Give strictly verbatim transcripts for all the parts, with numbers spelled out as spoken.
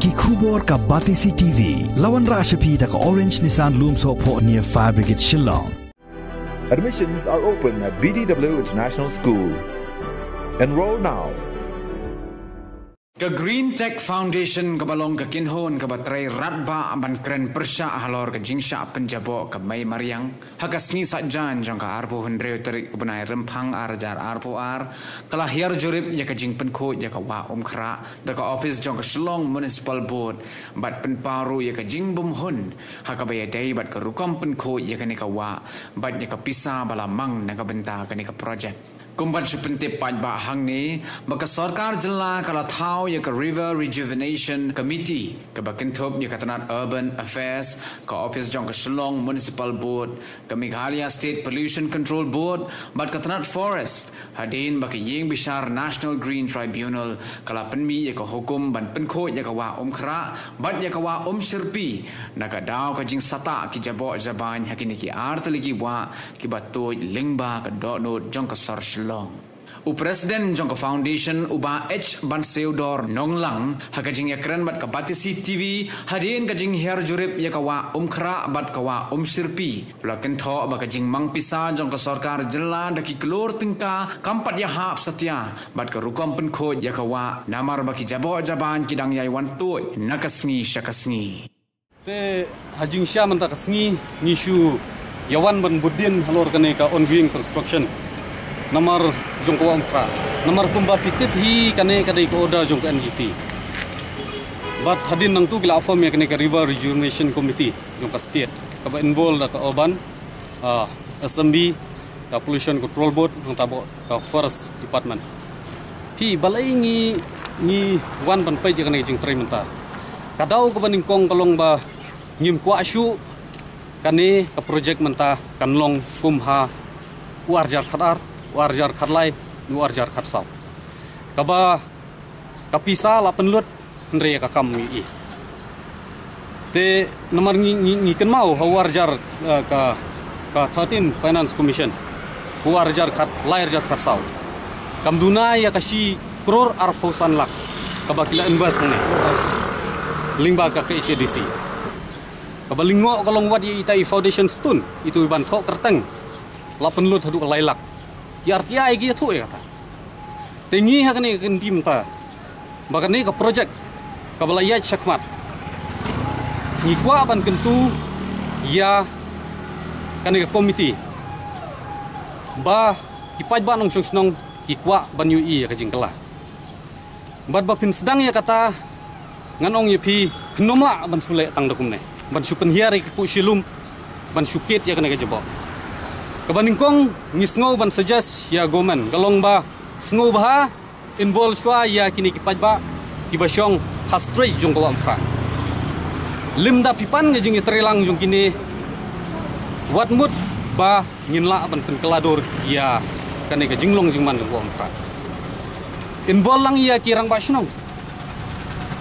Ki khubor ka Batesi T V. La wanrah sha phi da ka Orange Nissan Lumsohphoh near Fire Brigade Shillong. Admissions are open at B D W International School. Enroll now. Ka Green Tech Foundation kaba long ka kynhun kaba trei radbah ban kren pyrshah halor ka jingshah pynjaboh ka mei mariang ha ka sngi Saitjaiñ jong ka arphew hynriew tarik u bnai Rymphang ar hajar arphew ar ka la hiar jurip ïa ka jingpynkhuid ïa ka wah Umkhrah da ka ophis jong ka Shillong Municipal Board bad pynpaw ruh ïa ka jingbymhun ha kaba ïadei bad ka rukom pynkhuid ïa kane ka wah bad ïa ka pisa ba la mang na ka bynta kane ka projek. Kum ban shu pyntip paidbah hangne ba ka sorkar jylla ka la thaw ïa ka River Rejuvenation Committee kaba kynthup ïa ka tnat Urban Affairs, ka ophis jong ka Shillong Municipal Board, ka Meghalaya State Pollution Control Board bad ka tnat Forest, hadien ba ka ïing bishar National Green Tribunal ka la pynmih ïa ka hukum ban pynkhuid ïa ka wah Umkhrah bad ïa ka wah Umshyrpi na ka daw ka jingsahtah ki jaboh jabain ha kine ki artylli ki wah kiba tuid lyngba ka dohnud jong ka sor Shillong. U President jong ka Foundation, u Bah H Banseudor Nonglang, ha ka jingïakren bad ka Batesi T V hadien ka jinghiar jurip ïa ka wah Umkhrah bad ka wah Umshyrpi, u la kynthoh ba ka jingmang pisa jong ka sorkar jylla da ki klur tyngka kam pat ïahap satia bad ka rukom pynkhuid ïa ka wah namar ba ki jaboh jabain ki dang ïai wan tuid na ka sngi sha ka sngi. Te ha jingshisha mynta ka sngi ngi shu ïawan ban bud dien halor kane ka ongoing construction namar jong ka wah Umkhrah. Namar kumba phi tip hi, kane ka dei ka order jong ka N G T. Bad hadien nangtu ki la form ïa kane ka River Rejuvenation Committee jong ka state kaba involve da ka Urban, ah, Assembly, ka Pollution Control Board, nangta bad ka Forest Department. Phi, balei ngi, ngi wan ban peit ïa kane ka jingtrei mynta? Ka daw kaba nyngkong ka long ba ngim kwah shuh kane ka project mynta kan long kum ha u arhajar khatar, u arhajar khatlai, u arhajar khatsaw. Kaba ka pisa la pynlut hynrei ka kam ngi i. Te namar ngi, ngi, ngi kynmaw ha u arhajar, eh, ka, ka thirteen Finance Commission, u arhajar khatlai, arhajar khatsaw, kam duna ïa ka shi klur arphew san lak kaba ki la invest hangne lyngba ka K H A D C. Kaba lyngngoh ka long wat ïa ita i foundation stone, itu i ban thoh kyrteng, la pynlut haduh ka lai lak. Ki R T I ki ïathuh ïa kata. Te ngi ha kane ka kynti mynta ba kane ka project kaba la ïaid shakhmat, ngi kwah ban kyntu ïa kane ka komiti ba ki paidbah nongshong shnong ki kwah ban ïohi ïa ka jingkylla. Bad ba phin sdang ïa kata, ngan ong ïa phi, phin ym lah ban shu leh tang da kumne, ban shu pynhiar ïa ki puh shi lum, ban shu kit ïa kane ka jaboh. Kaba nyngkong ngi sngew ban suggest ïa government ka long ba sngewbha involve shuwa ïa kine ki paidbah kiba shong ha stretch jong ka wah Umkhrah. Lymda phi pan ka jingïatreilang jong kine, wat mut ba ngin lah ban pynkylla dur ïa kane ka jinglong jingman jong ka wah Umkhrah. Involve lang ïa ki rangbah shnong.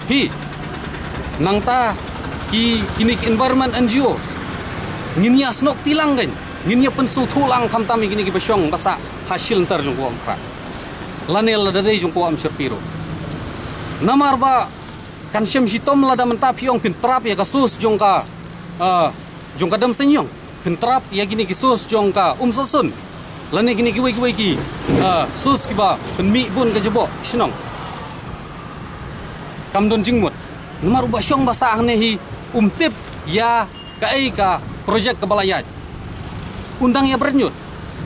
Phi, nangta ki, kine ki environment N G Os, ngin ïa snoh kti lang kan, ngin ïa pynsngewthuh lang khamtam ïa kine kiba shong ba sah ha shilynter jong ka wah Umkhrah lane lada dei jong ka wah Umshyrpi ruh. Namar ba kan shem shitom lada mynta phi ong phin trap ïa ka source jong ka, ah, jong ka Damseiñiong, phin trap ïa kine ki source jong ka Umsohsun lane kine kiwei kiwei ki, ah, source kiba pynmih bun ka jaboh shnong. Kam don jingmut. Namar uba shong ba sah hangne hi um tip ïa kaei ka project kaba la ïaid. Un dang ïa bret ñiut.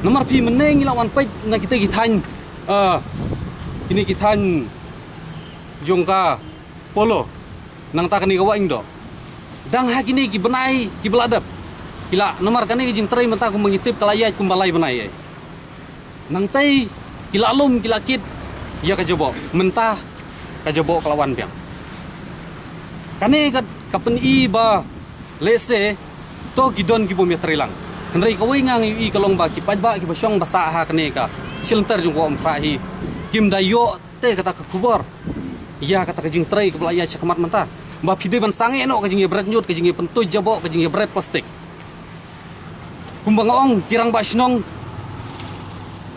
Namar phi, mynne ngi la wan peit na kita ki thaiñ, ah, kine ki thaiñ jong ka Polo, nangta kane ka Wahingdoh. Dang ha kine ki bnai kiba la dep ki la, namar kane ka jingtrei mynta kumba ngi tip ka la ïaid kumba lai bnai ei. Nangtei ki la lum, ki la kit ïa ka jaboh, mynta ka jaboh ka la wan biang. Kane ka, ka pyni ba lehse to ki don ki bym ïatreilang. Hynrei kawei nga ngi ïohi ka long ba ki paidbah kiba shong ba sah ha kane ka shilynter jong ka wah Umkhrah hi kim da ïoh te kata ka khubor ïa kata ka jingtrei kaba la ïaid shakhmat mynta. Ba phi dei ban sangeh noh ka jingïabret ñiut, ka jingïapyntuid jaboh, ka jingïabret plastik. Kumba nga ong, ki rangbah shnong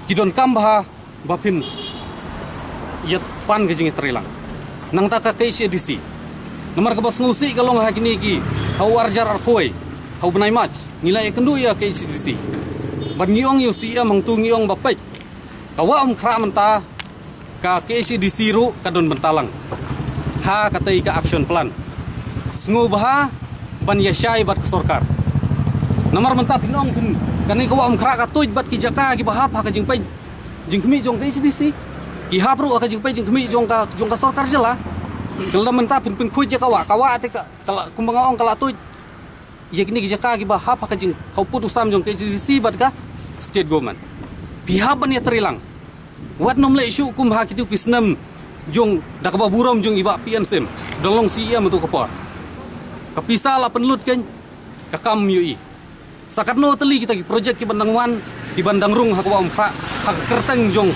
ki donkam bha ba phin ïa pan ka jingïatreilang. Nangta ka K H A D C, Namar kaba sngewsih ka long ha kine ki, ha u arjar arphew, ha u bnai March ngi la ïakynduh ïa ka K H A D C. Bad ngi ong ïa u C E M hangtu, ngi ong ba peit, ka Wah Umkhrah mynta, ka K H A D C ruh ka don bynta lang ha katei ka action plan. Sngewbha ban ïashai bad ka sorkar. Namar mynta phin ong phin, kane ka Wah Umkhrah ka tuid bad ki jaka kiba hap ha ka jingpeit jingkhmih jong ka K H A D C, ki hap ruh ha ka jingpeit jingkhmih jong ka, jong ka sorkar jylla. Ka la mynta phin pynkhuid ïa ka wah, ka wah te ka, ka la, kumba nga ong, ka la tuid ïa kine ki jaka kiba hap ha ka jing, ha u pud u sam jong ka K H A D C bad ka state government. Phi hap ban ïatreilang. Wat nym leh shuh kum ha kitu ki snem jong, da kaba burom jong i Bah P N Syiem, da long C E M ha tu ka por. Ka pisa la pynlut kein, ka kam ym ïohi. Sa katno tylli kita ki projek kiban dang wan, kiban dang rung ha ka Wah Umkhrah, ha ka kyrteng jong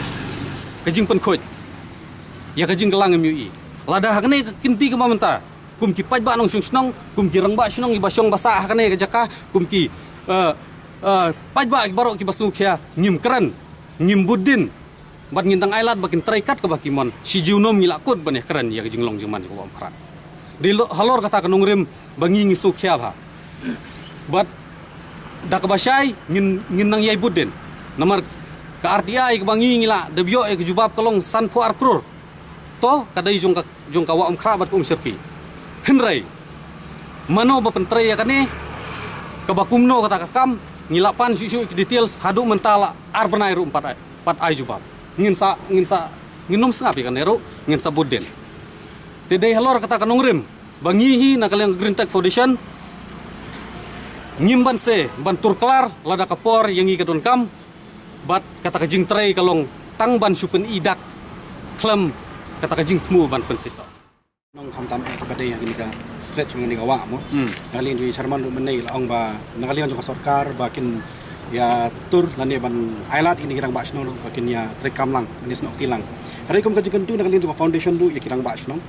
ka jingpynkhuid ïa ka jingkylla, ym ïohi. Lada ha kane ka kynti kaba mynta, kum ki paidbah nongshong shnong, kum ki rangbah shnong kiba shong ba sah ha kane ka jaka, kum ki, eh, eh, paidbah ki baroh kiba sngewkhia, ngim kren, ngim bud dien. Bad ngin dang ailad ba kin trei kat kaba ki mon. Shi junom ngi la kut ban ïakren ïa ka jinglong jingman jong ka Wah Umkhrah. Dei lo, halor kata ka nongrim ba ngi ngi sngewkhia bha. Bad da kaba shai ngin, ngin nang ïai bud dien. Namar ka R T I kaba ngi ngi la dep ïoh ïa ka jubab ka long sanphew ar klur. To ka dei jong ka, jong ka Wah Umkhrah bad ka Umsyrpi. Hynrei mano ba pyntrei ïa kane, kaba kumno kata ka kam, ngi la pan shuh shuh ki details, haduh mynta la ar bnai ruh ym pat ai, pat ai jubab. Ngin sa, ngin sa, ngin ym sngap ïa kane ruh, ngin sa bud dien. Te dei halor kata ka nongrim ba ngi hi na ka liang Green Tech Foundation ngim banse ban tur klar lada ka por ïa ngi ka donkam. Bad kata ka jingtrei ka long tang ban shu pyni dak khlem kata ka jingthmu ban pynshisha. Nong khamtam eh kaba dei ha kane ka stretch jong kane ka wah mo. Hmm. Na ka liang jong i chairman ruh mynne la ong ba na ka liang jong ka sorkar ba kin ïa tur lane ban ailad ïa kine ki rangbah shnong ruh ba kin ïa treikam lang, kin ïa snoh kti lang. Hynrei kum ka jingkyntu na ka liang jong ka foundation ruh ïa ki rangbah shnong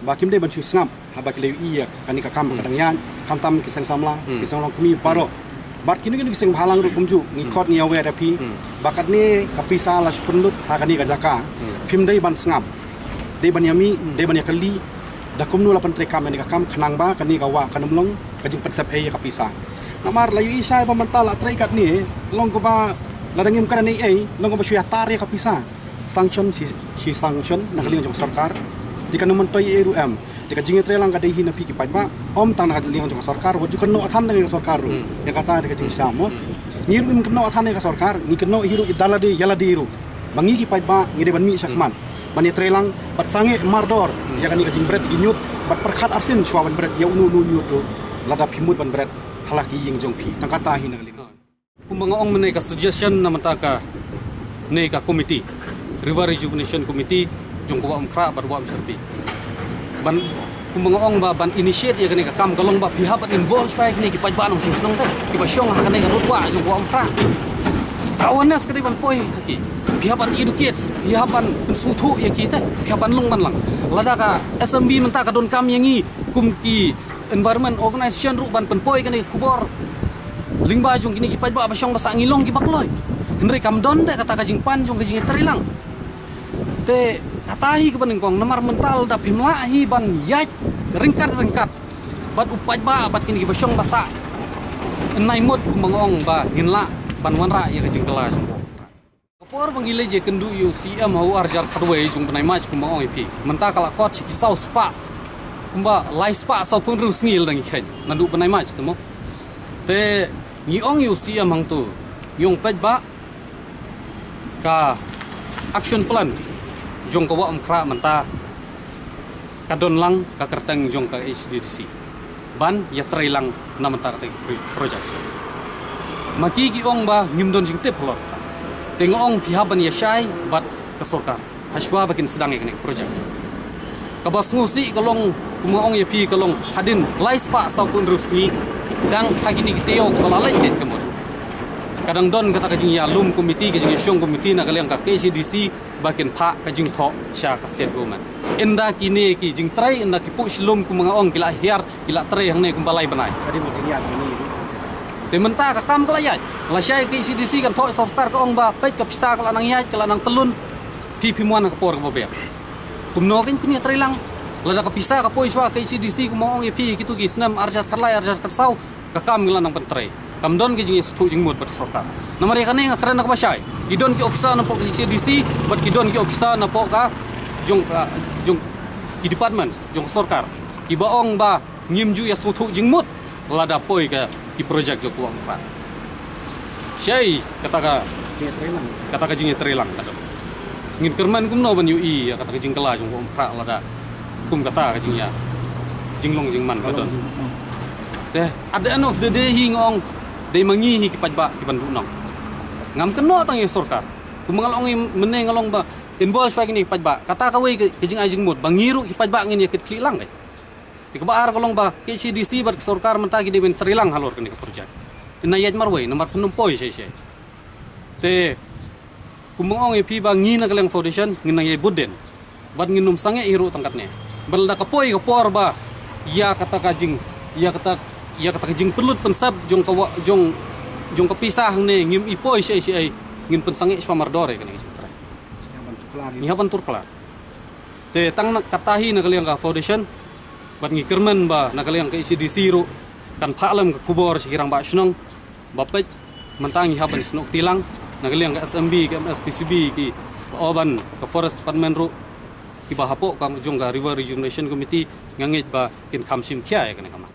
ba kim dei ban shu sngap haba ki la ïohi ïa kane ka kam ka dang ïaid, khamtam ki seng samla, hmm, ki seng longkmie baroh. Bad kino kino ki seng bhalang ruh kumjuh, ngi khot ngi aware ïa phi. Hmm. Ba katne ka pisa la shu pynlut ha kane ka jaka. Hmm. Phim dei ban sngap. Dei ban ïa mih, hmm, dei ban ïa kylli. Da kumno la pyntreikam ïa kane ka kam khnang ba kane ka wah kan ym long ka jingpynsep ei ïa ka pisa. Namar la ïohi shai ba mynta la trei katne, long kaba lada ngim kren ei ei, long kaba shu ïatar ïa ka pisa. Sanction shi, shi sanction na ka liang jong ka sorkar. Te kan ym myntoi ei ruh em. Te ka jingïatreilang ka dei hi na phi ki paidbah, ym tang na ka liang jong ka sorkar, wat ju kynnoh than na ka sorkar ruh. Hmm. Ïa kata dei ka jingshisha mo. Hmm. Ngi ruh ngim kynnoh than ïa ka sorkar, ngi kynnoh hi ruh ïa lade ïa lade ruh. Ba ngi ki paidbah ngi dei ban mih shakhmat, ban ïatreilang bad sangeh mardor ïa kane ka jingbret jingïoh, bad pyrkhat arsien shuwa ban bret ïa uno uno u ñiut ruh, lada phi mut ban bret ha la ki ïing jong phi. Tang kata hi na ka liang. Kumba nga ong mynne, ka suggestion na mynta kane ka committee, River Rejuvenation Committee, jong ka Wah Umkhrah bad Wah Umsyrpi. Ban, kumba nga ong ba ban initiate ïa kane ka kam ka long ba phi hap ban involve ïa kine ki paidbah nongshong shnong te, kiba shong ha kane ka rud wah jong ka Wah Umkhrah. Ka awareness ka dei ban poi ha ki. Phi hap ban educate, phi hap ban pynsngewthuh ïa ki te, phi hap ban lung ban lang. Lada ka S M B mynta ka donkam ïa ngi kum ki environment organization ruh ban pynpoi kane ka khubor lyngba jong kine ki paidbah ba shong ba sah, ngi long kiba kloi. Hynrei kam don te kata ka jingpan jong ka jingïatreilang. Te kata hi kaba nyngkong, namar mynta lada phim lah hi ban ïaid ryngkat ryngkat bad u paidbah bad kine kiba shong ba sah, yn nai mut kumba nga ong ba ngin lah ban wanrah ïa ka jingkylla jong u. Ka por ba ngi leit ïakynduh ïa u C M ha u arhajar khatwei jong u bnai March, kumba nga ong ïa phi, mynta ka la kot sha ki saw spah, kumba lai spah sawphew hynriew sngi lada ngi kheiñ naduh u bnai March te mo. Te ngi ong ïa u C M hangto, ngi ong peit bah, ka action plan jong ka Wah Umkhrah mynta ka don lang ha ka kyrteng jong ka H D D C ban ïatreilang na mynta katei ka pro-, project. Ma ki ki ong ba ngim don jingtip halor kata. Te nga ong phi hap ban ïashai bad ka sorkar hashwa ba kin sdang ïa kane ka project. Kaba sngewsih ka long, kum nga ong ïa phi, ka long hadien lai spah sawphew hynriew sngi, dang ha kine ki taïew kaba la leit keiñ ka mut, ka dang don kata ka jingïalum komiti, ka jingïashong komiti na ka liang ka K H A D C ba kin phah ka jingthoh sha ka state government. Ynda kine ki jingtrei, ynda ki puh shlem, kum nga ong, ki la hiar, ki la trei hangne kumba lai bnai. Ka dei ba jingïaid jong ngi. Te mynta ka kam ka la ïaid. Lashai ka K H A D C kan thoh sorkar, ka ong ba peit ka pisa ka la nang ïaid, ka la nang tyllun. Phi phim wan ha ka por kaba biang. Kumno kein phin ïatreilang? Lada ka pisa ka poi shuwa ka K H A D C, kumba nga ong ïa phi, kito ki snem arhajar khatlai, arhajar khatsaw, ka kam ngi la nang pyntrei. Kam don ka jingïasngewthuh jingmut bad ka sorkar. Namar ïa kane nga kren na kaba shai. Ki don ki officer napoh ka K H A D C bad ki don ki officer napoh ka jong ka, jong ki departments jong ka sorkar, kiba ong ba ngim ju ïasngewthuh jingmut lada poi ka ki projek jong ka Umkhrah. Shai kata ka, kata ka jingïatreilang ka don. Ngin kyrmen kumno ban ïohi ïa kata ka jingkylla jong ka Umkhrah lada kum kata ka jingïa, jinglong jingman ka don. Te at the end of the day hi nga ong, dei ma ngi hi ki paidbah kiban duhnong. Ngam kynnoh tang ïa sorkar. Kumba nga la ong mynne, nga long ba involve shuwa kine ki paidbah. Kata kawei ka, ka jingai jingmut ba ngi ruh ki paidbah ngin ïa kit khlieh lang, eh. Te kaba ar ka long ba K H A D C bad ka sorkar mynta ki dei ban treilang halor kane ka projek. Ynda ïaid marwei namar pynpoi shai shai. Te kumba nga ong ïa phi ba ngi na ka liang foundation ngin nang ïai bud dien bad ngin ym sangeh hi ruh tang katne. Bad lada ka poi ka por ba ïa kata ka jing, ïa kata, ïa kata ka jingpynlut pynsep jong ka wa-, jong, jong ka pisa hangne ngim i poi shai shai, ngin pynsangeh shuwa mardor ïa kane ka jingtrei. Ngi hap ban tur klar. Te tang na kata hi na ka liang ka foundation, bad ngi kyrmen ba na ka liang ka K H A D C ruh kan phah lem ka khubor sha ki rangbah shnong ba peit mynta ngi hap ban snoh kti lang. Na ka liang ka S M B, ka M S P C B, ki ba, oh, ban ka Forest Department ruh, kiba hapoh ka jong ka River Rejuvenation Committee, nga ngeit ba kin kham shim khia ïa kane ka mat.